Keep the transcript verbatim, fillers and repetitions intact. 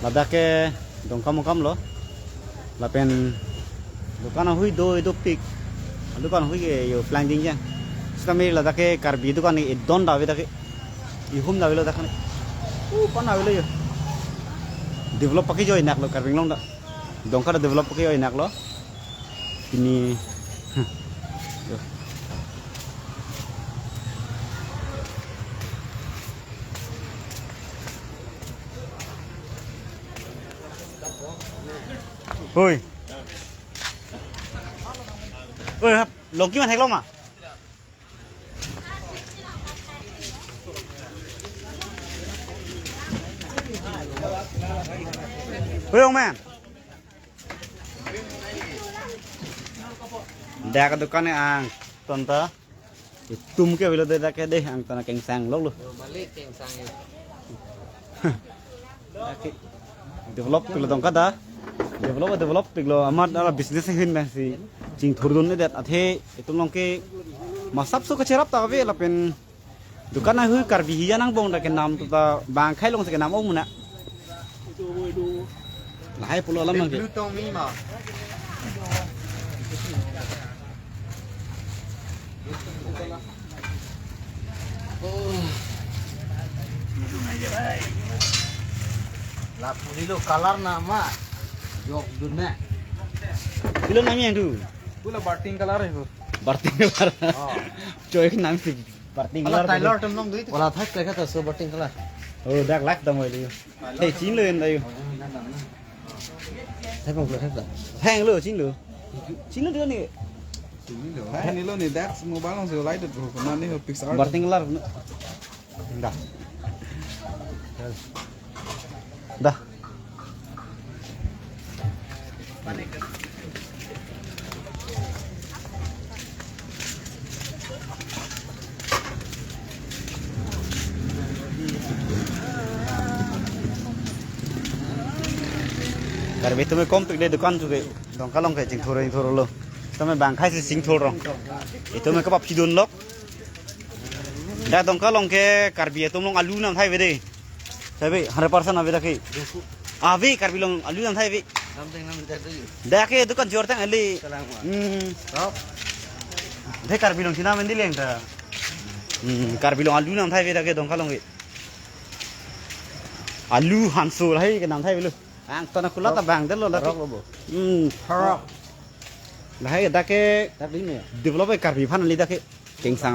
Ladak ke Dongkamukam lo. Lapen dukan ahui do, dopik. Dukan ahui ke yo flying ding jang. Sitame ladak ke Karbi dukan ni edon da ave dak ke. Ihum da avelo dak ke. Uh, pan avelo yo. Develop pake joi nak lo Karbi Anglong ta. Dongka ta develop pake joi nak lo. Pini. Yo. Hoi. Hoi, hap, longki man theklong ma? Hoi, ong man. Dak dukan ni angton ta. Itum ke avelo de dak ke de, angton ta kengsang lok lo. Balik kengsang ya. Dak ke develop piklo Dongka ta. Develop, develop piklo amat ala business ahin pensi chingthurdunde det athe itum along ke masap so kacherap ta ave lapen dukan ahui Karbi hijan angbong dak ke nam ta bang khai along si kenam ong muna. Lahai pulo alam nang ke. Blue tong mi ma. Oh. Lapu nilo color na ma. Jokdun na. Pilo nangji tu? Pula barting color hai ko. Barting color. Oh. Choi nangsi barting color. Tailor tum nong dui tu. Wala thak leka ta so barting color. Oh, dak lak dam wali. Hei, chinilo en dayu. Thai pang thai ta. Thang lo, chinilo. Chinilo dia ni. Chinilo. Hai, nilo ni, that's mobile nang so light tu. Kena ni pixel art. Barting color. Dah. Dah. Karbi atum ke kom pik le dukan tu ke. Dongka along ke chingthur chingthur lo. Tame bang khai si chingthur rong. Itum ke pap chidun lok. Dak Dongka along ke Karbi atum along alu nam thai ave de. Thai ave, hundred percent ave dak ke. Ave, Karbi along alu nam thai ave. Something nam thai ave. Dak ke dukan jor tang ali. Salam. Hmm. Top. Dak Karbi along chinam endi leng ta. Hmm, Karbi along alu nam thai ave dak ke Dongka along ke. Alu hanso lahai ke nam thai ave lo. Angton akulat abang det lo dak. Harok lo bo. Hmm, harok. Lahai dak ke. Dak di me. Develop Karbi aphan ali dak ke. Kengsang.